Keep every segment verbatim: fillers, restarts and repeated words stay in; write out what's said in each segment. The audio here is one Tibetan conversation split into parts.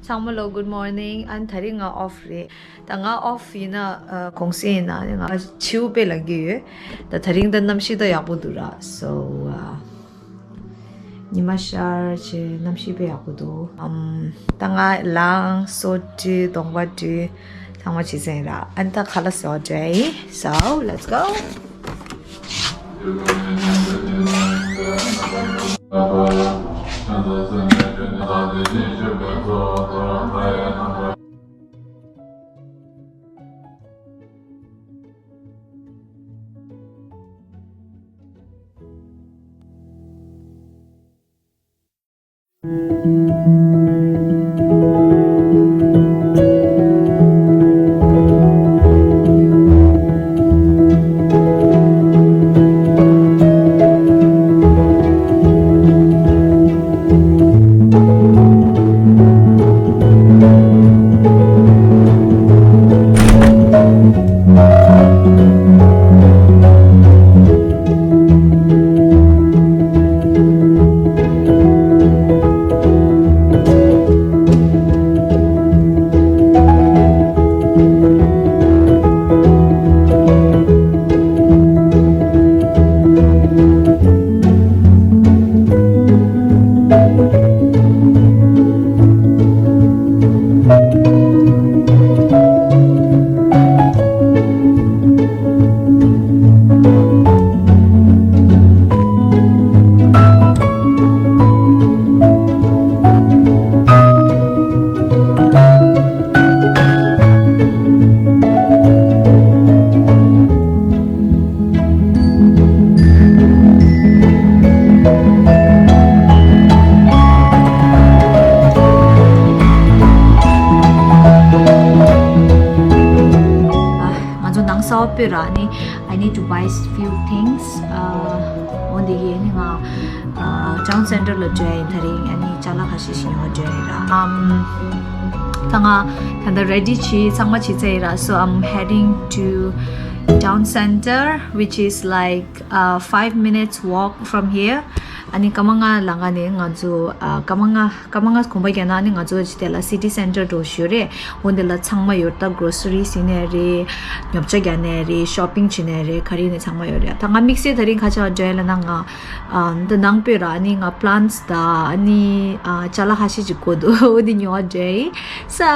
ཚང་མ་ལོ་good morning. ཨ་ནི་དེ་རིང་ང་off རེད། ད་ང་off ཡིན་ན་ཨ་གུང་སེང་ཡིན་ན་ང་ཕྱིའུ་དཔེ་ལ་རྒྱུ་ཡོད། ད་དེ་རིང་ད་གནམ་གཤིས་ད་ཡག་པོ་འདུག་ར། So ཨ་ཉི་མ་ཤར་བྱས་གནམ་གཤིས་དཔེ་ཡག་པོ་འདུག་ཨམ་ད་ང་ལངས་སོ་བཀྲུས་གདོང་པ་བཀྲུས་ཚང་མ་བྱས་ཚར་ར། ཨ་ནི་ད་ཁ་ལག་ཟ་བ་འགྲོ་ཡིན། So let's go. ང་ཚོ་ནང་གསར་པ་སྤོས་ར་ནི། I need to buy few things. ཨ་འོ་འདི་གི་ནི་ང་ཨ་town center ལ་འགྲོ་ཡིན། དེ་རིང་ཨ་ནི་ཅ་ལག་ཁ་ཤས་ཤིག་ཉོ་འགྲོ་ཡིན་ར། ཨམ་ད་ང་ད་ལྟ་ready བྱས་ཚང་མ་བྱས་ཚར་ཡིན་ར། So I'm heading to town center, which is like uh, five minutes walk from here. ཨ་ནི་སྐར་མ་ལྔ་ལ་ང་ནི་ང་ཚོ་ཨ་སྐར་མ་ལྔ་སྐར་མ་ལྔ་གོམ་པ་རྒྱག་ན་ཨ་ནི་ང་ཚོ་ཅི་དེ་ལ་city center འགྲོ་ཞུ་རེད། འོ་འདི་ལ་ཚང་མ་ཡོད། ད་groceries ཡིན་ནའི་རེད། ཉོ་ཆ་རྒྱག་ནའི་རེད། shopping བྱེད་ནའི་རེད། ག་རེ་ཡིན་ནའི་ཚང་མ་ཡོད་རེད། ད་ང་དམིགས་བསལ་དེ་རིང་ཁ་ཆག་འགྲོ་ཡ་ལ་ན་ང་ཨ་འདི་ནང་པོས་ར་ཨ་ནི་ང་plants ད་ཨ་ནི་ཨ་ཅ་ལག་ཁ་ཤས་ཅིག་དགོས་འདུག་འོ་འདི་ཉོ་བ་འགྲོ་ཡིན། So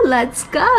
let's go.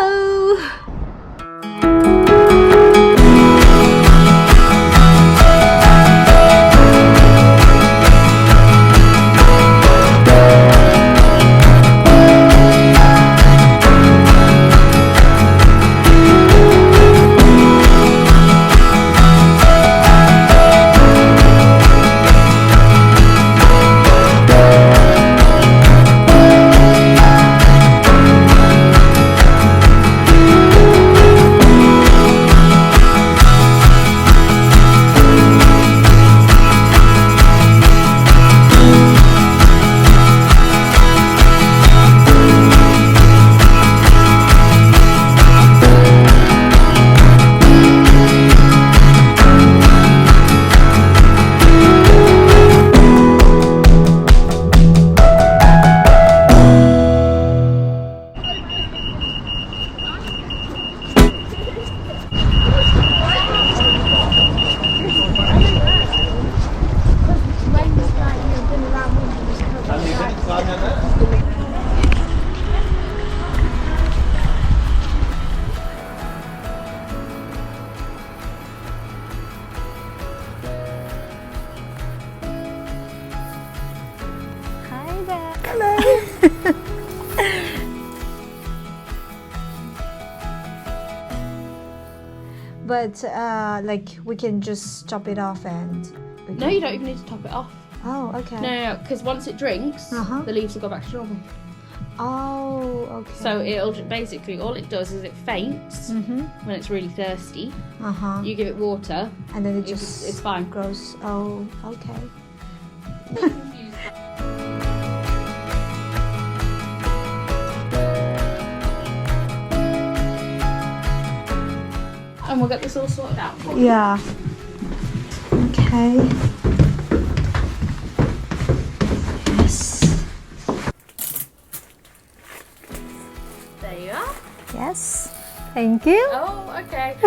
Hi there. Hello. But uh, like we can just chop it off and we No, can you don't even need to top it off. Oh, okay. No, no, because once it drinks, Uh-huh. the leaves will go back to normal. Oh, okay. So it'll ju- basically all it does is it faints Mm-hmm. when it's really thirsty. Uh-huh. You give it water, And then it it's, just it's fine. grows. Oh, okay. And we'll get this all sorted out for you. Yeah. Okay. Yes. There you are. Yes. Thank you. Oh, okay.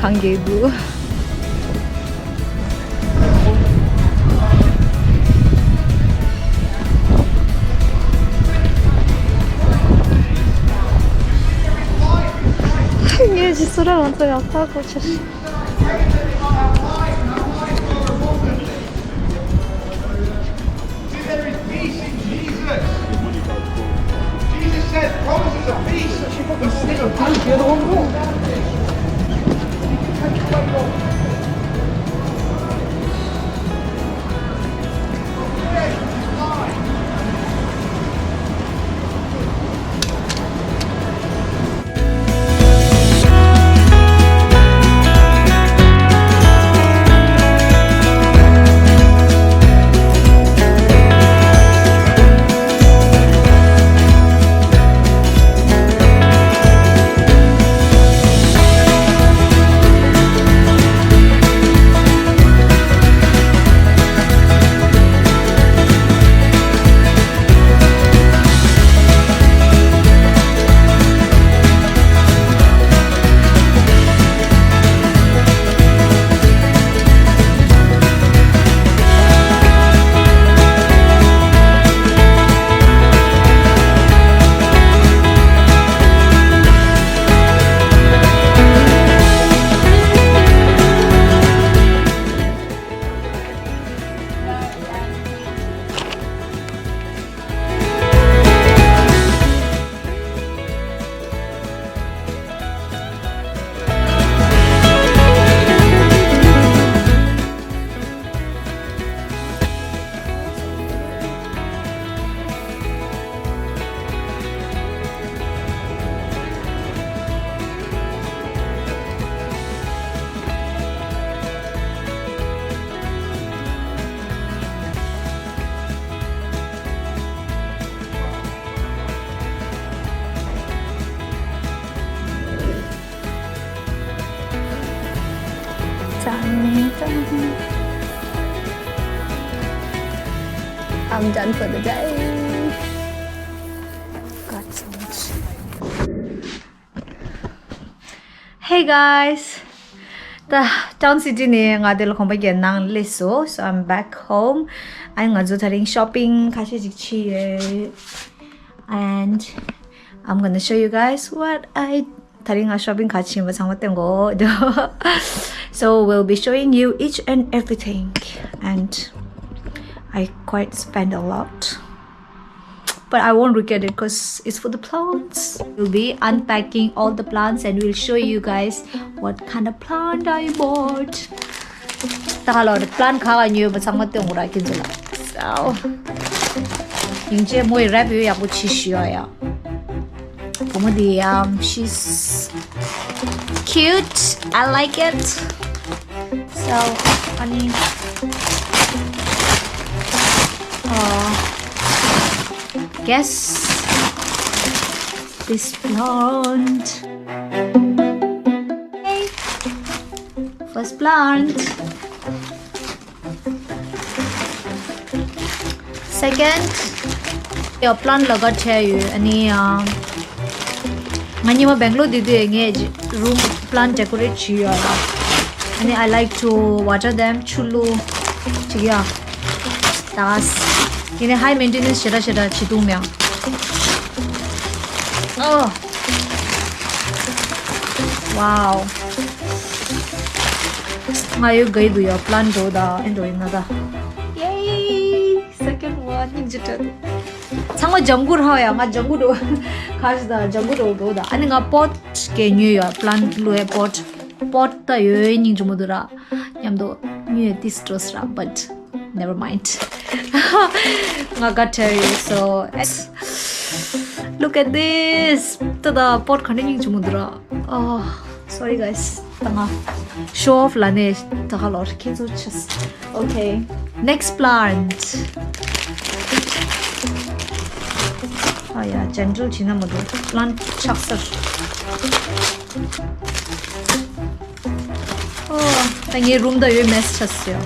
གངས་རྒྱས་འདུག་ངས་ཇི་སུ་ར་ང་ཚོ་ཡག་ཐག་གོ་ཆེ། There is peace in Jesus. Jesus said, promises of peace. 짠, 짠. I'm done for the day. Got so much. Hey guys. ད་ཊའུན་སི་ཊི་ནས་ང་དེ་ལ་གོམ་པ་བརྒྱབ་ནང་སླེབས་སོང་། So I'm back home. ཨ་ང་ཚོ་དེ་རིང་ཤོ་པིང་ཁ་ཤས་ཅིག་བྱས་ཡོད། And I'm gonna show you guys what I ད་རིང་ང་ཤོ་པིང་ག་ཕྱིན་པ་ཚང་མ་སྟོན་གོ། So we'll be showing you each and everything. And I quite spend a lot. But I won't regret it because it's for the plants. We'll be unpacking all the plants and we'll show you guys what kind of plant I bought. ད་ཧ་ལོ་རེ་པི་ལན་ག་ག་ཉོས་པ་ཚང་མ་སྟོན་གོ་ར་ཁྱེད་ཚོ་ལ། So ཡིན་ཅེ་མོ་ཡི་རེབ་ཡོད་ཡག་པོ་ཆི་ཤི་ཡོད་ཡ། བུ་མོ་དེ་ཡང་she's cute. I like it. So ཨ་ནི་ཨ་guess This plant. Hey. First plant. Second. ཡ་plant ལ་དགའ་ཆེ་ཡོད། ཨ་ནི་ང་ཉི་མ་Bangalore་དེ་དུས་ངས་room plant decorate་བྱས་ཡོད་ལ། ཨ་ནི་I like to water them. ཆུ་བླུག་ཅིག་ཡ། ད་ཡིན་ནའི་high maintenance་ཞེ་དྲག་ཞེ་དྲག་བྱེད་ཐུབ་མེད། ཨོ། Wow. ང་ཡོད་དགའ་ཡི་འདུག་ཡ། plant་འགྲོ་ད་ཨེ་འགྲོ་ཡིན་ན་ད། Yay! Second one. སྙིང་རྗེ་དྲན། ཚང་མ་ལྗང་གུ་ར་ཡ། ང་ལྗང་གུ་འགྲོ། ཁ་ཤས་ད་ལྗང་གུ་འགྲོ་འགྲོ་ད། ཨ་ནི་ང་pot་གས་ཉོས་ཡ། plant་བླུག་ཡ་pot། pot་ད་ཡོད་སྙིང་རྗེ་མོ་འདུག་ར། མཉམ་དུ་ཉོས་ཏིས་འགྲོ་སྲ། But never mind. ང་དགའ་ཆེ་ཡོད། So, look at this. ད་ད་pot་ག་འདྲ་སྙིང་རྗེ་མོ་འདུག་ར། Oh, sorry guys. ད་ང་show off་ལ་ནས་ད་ག་ལོར་ཁྱེད་ཚོ་ཆེས། Okay. Next plant. ཨ་ཡ། gentle་བྱས་ན་མ་འགྲོ། plant་ཆགས་སར། ཨོ། ད་ངའི་room་ད་ཡོད་mess་ཆགས་སོང་།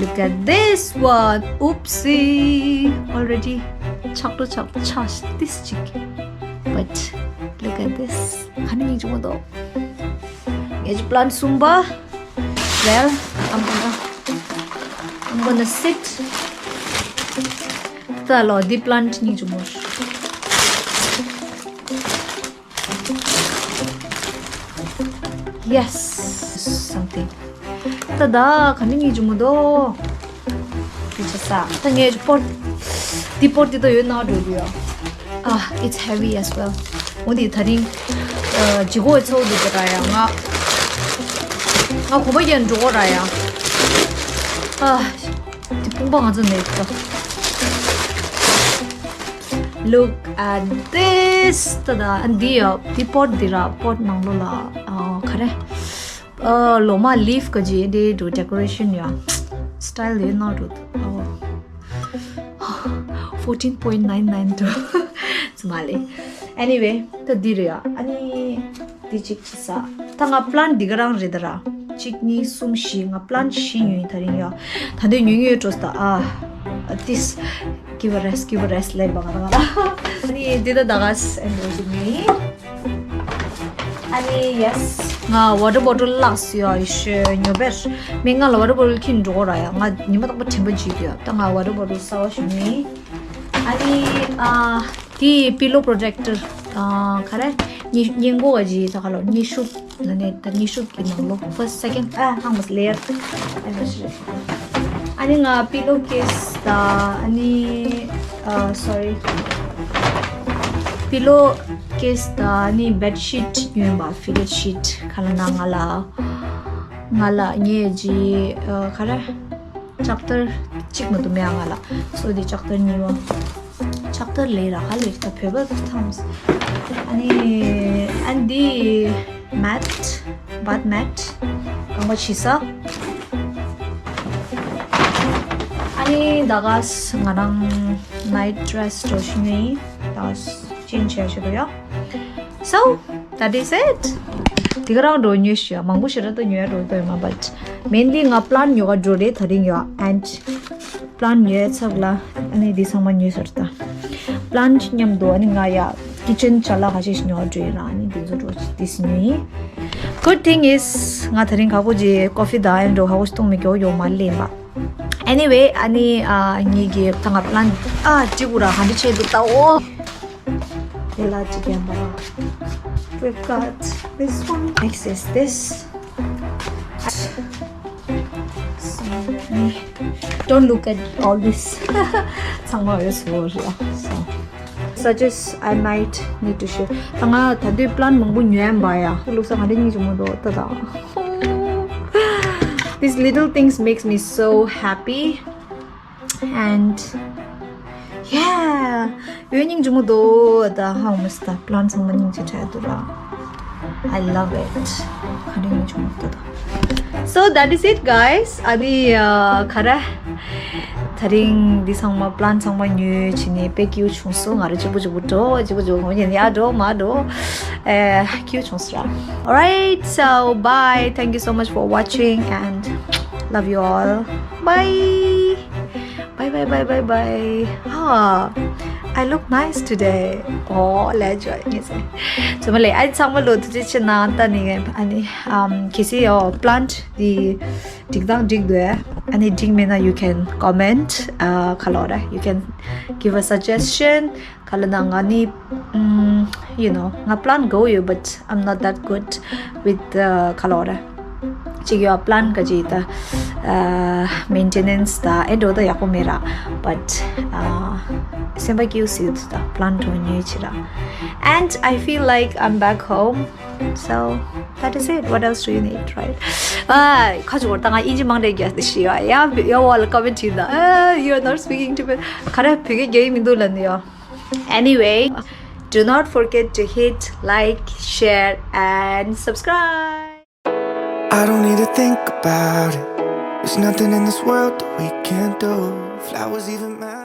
Look at this one. Oopsie. Already་ཆག་འགྲོ་ཆག་འགྲོ་ཆགས་ཏིས་ཅིག But look at this. ག་འདྲ་སྙིང་རྗེ་མོ་འདུག་ངའི་plant་གསུམ་པ། Well, I'm gonna, I'm gonna sit. ད་ལོ་འདི་plant་སྙིང་རྗེ་མོ། Yes, something. ད་ད་ག་འདྲ་སྙིང་རྗེ་མོ་འདུག་དེ་ཆ་ས། ད་ངའི་pot། འདི་pot་འདི་ད་ཡོད་ན་འགྲོ་རྒྱུ་ཡ། Ah, it's heavy as well. འོ་འདི་ད་རིང་ཨ་ལྗིད་ཁོག་ཚ་བོ་འདུག་ད་ར་ཡ། ང་ང་གོམ་པ་རྒྱག་འགྲོ་གོ་ར་ཡ། ཨ། འདི་དཔུང་པ་ང་ཚོ་མེད་ད། Look at this. ད་ད་ཨ་འདི་ཡ། འདི་pot་འདི་ར། pot་ནང་ལོགས་ལ་ཨ་ག་རེ། ཨ་ལོ་མ་leaf་ག་ཅིག་འདི་འགྲོ་decoration་ཡ། Style་ཡོད་ན་འགྲོ། ཨོ། Fourteen point nine nine two. ཙི་མ་ལེ། Anyway། ད་འདི་རེད་ཡ། ཨ་ནི་འདི་གཅིག་བྱས་ས། ད་ང་plant་འདི་ག་རང་རེད་ད་ར། གཅིག་གཉིས་གསུམ་བཞི། ང་plant་བཞི་ཉོས་ཡིན་ད་རིང་ཡ། ད་འདི་ཉོས་ཉོས་འགྲོ་ས་ད། ཨ། ཏིས། Give a rest, give a rest ལབ་པ་ང་ད་ང་ད། ཨ་ནི་འདི་ད་ད་ག་ས་ཨེ་འགྲོ་ཞིག་མིན། ཨ་ནི་yes། ང་water bottle་བརླགས་སོང་ཡ། ཡེ་ཤེ། ཉོ་བར་མི་ང་ལ་water bottle་འཁྱེར་འགྲོ་དགོས་ར་ཡ། ང་ཉི་མ་རྟག་པར་དྲན་པ་བརྗེད་ཀྱི་ཡ། ད་ང་water bottle་གསར་པ་ཞིག་ཉོས། ཨ་ནི་ཨ་དེ་pillow protector་ཨ་ག་རེ། སྔས་སྔས་མགོ་ག་ཅིག་ད་ག་ལོ། སྔས་ཤུབས་ལ་ནས་ད་སྔས་ཤུབས་ཀྱི་ནང་ལོགས་first second ཨ་ཧང་མ་layer་ཨ་མ་ཤི་རེད། ཨ་ནི་ང་pillow case་དང་ཨ་ནི་ཨ་sorry pillow case་དང་ཨ་ནི་bed sheet་ཉོས་པ། fitted sheet་ག་ལ་ན་ང་ལ་ང་ལ་ངས་ཀྱི་ཨ་ག་རེ་ལྕགས་ཐར་གཅིག་མ་གཏོགས་མེད་ང་ལ། So་དེ་ལྕགས་ཐར་གཉིས་པ། ལྕགས་ཐར་ལས་ར་ཧ་ལས་ད་བོད་པ་ཐམས། ཨ་ནི་ཨ་ནི་འདི་mat, bath mat་གང་པ་བྱི་ས། ཨ་ནི་ད་ག་ས་ང་རང་night dress་འགྲོ་ཤི་ནི་ད་change་བྱས་ཤི་དོ་ཡ། So that is it. དེ་ག་རང་འགྲོ་ཉོས་ཤི་ཡ། མང་པོ་ཞེ་དྲག་ད་ཉོས་ཡ་འགྲོ་དོ་ཡ་མ། But mainly་ང་plant་ཉོ་ག་འགྲོ་རེད་ད་རིང་ཡ། And plant་ཉོས་ཚབ་ལ་ཨ་ནི་འདི་ཚང་མ་ཉོས་ཚར་ད། Plant་མཉམ་དུ་ཨ་ནི་ང་ཡ་kitchen་ཅ་ལག་ཁ་ཤས་ཤིག་ཉོ་བ་འགྲོ་ཡིན་ར། ཨ་ནི་འདི་ཚོ་འགྲོ་འདི་སི་ཉོས་ཡིན། Good thing is་ང་ད་རིང་ཁ་ཁོ་ཅི་coffee་དང་ཨ་ནི་འགྲོ་ཁ་ཁོ་ཅི་གཏོང་མི་གོ་ཡོ་མ་ལེན་པ། Anyway་ཨ་ནི་ཨ་ངེད་ཀྱི་ད་ང་plant་ཨ་ཅི་གུ་ར་ག་འདྲ་བྱས་འདུག་ལྟ་འོ། དེ་ལ་ཅི་གན་པ། We've got this one. Next is this. Don't look at all this. ཚང་མ་ཡོད་སོ་རེད། So such as I might need to share. ད་ང་ད་དུས་plant་མང་པོ་ཉོས་ཡ་མ་ཡ། ལུགས་ས་ག་འདྲ་སྙིང་རྗེ་མོ་འདུག་ལྟ་དང་། These little things makes me so happy. And yeah, ཡོད་སྙིང་རྗེ་མོ་འདུག་ད་ཧ་མ་སི་ད་plant་ཚང་མ་སྙིང་རྗེ་ཆགས་འདུག་ར། I love it. ག་འདྲ་སྙིང་རྗེ་མོ་འདུག་ད། So that is it, guys. ཨ་ནི་ཨ་ག་རེ། ད་རིང་འདི་ཚང་མ་པི་ལན་ཚང་མ་ཉོས་བྱས་ནས་དཔེ་སྐྱིད་པོ་བྱུང་སོང་། ང་རང་གཅིག་པུ་གཅིག་པུ་འགྲོ་གཅིག་པུ་གཅིག་པུ་ཡ་འགྲོ་མ་འགྲོ་ཨེ་སྐྱིད་པོ་བྱུང་སོང་ར། Alright, so bye. Thank you so much for watching and love you all. Bye. Bye bye bye bye bye. Ah, I look nice today. Oh, let's join. Yes. So, མ་ལེ། ཨ་ཚང་མ་ལོ་ཐུགས་རྗེ་ཆེ་གནང་། ད་ནི་ཨ་ནི་ཨམ་གལ་སྲིད་ཡོ་པི་ལན་འདི་འགྲིག་དང་འགྲིག་འདུག་ཨ་ནི་འགྲིག་མེད་ན་you can comment. ཨ་ག་ལབ་ར། You can give a suggestion. ག་ལབ་ན་ང་ནི་ཨམ་you know ང་པི་ལན་དགའ་པོ་ཡོད། But I'm not that good with the ག་ལབ་ར། གཅིག་ཡོད་པི་ལན་ག་ཅིག་ད་ཨ་maintenance ད་ཨེ་འགྲོ་ད་ཡག་པོ་མེད་ར། But ཨ་སེམས་པ་སྐྱིད་པོ་ཟིག་ད་པི་ལན་འགྲོ་ཉོས་བྱས་ར། And I feel like I'm back home. So that is it. What else do you need, right? ཨ་ཁ་ཅིག་བོར་ད་ང་ཨིན་ཇི་མང་རེ་རྒྱག་དེ་ཤི་ཡ་ཡ་ཡ་བ་ལ་ཀོ་མེན་ཊི་ཡིན་ད། ཨ་you are not speaking to me. ག་རེ་བོད་སྐད་རྒྱག་ཡི་མི་འདུག་ལབ་ནི་ཡ། Anyway, do not forget to hit like, share and subscribe. I don't need to think about it. There's nothing in this world that we can't do. Flowers even matter.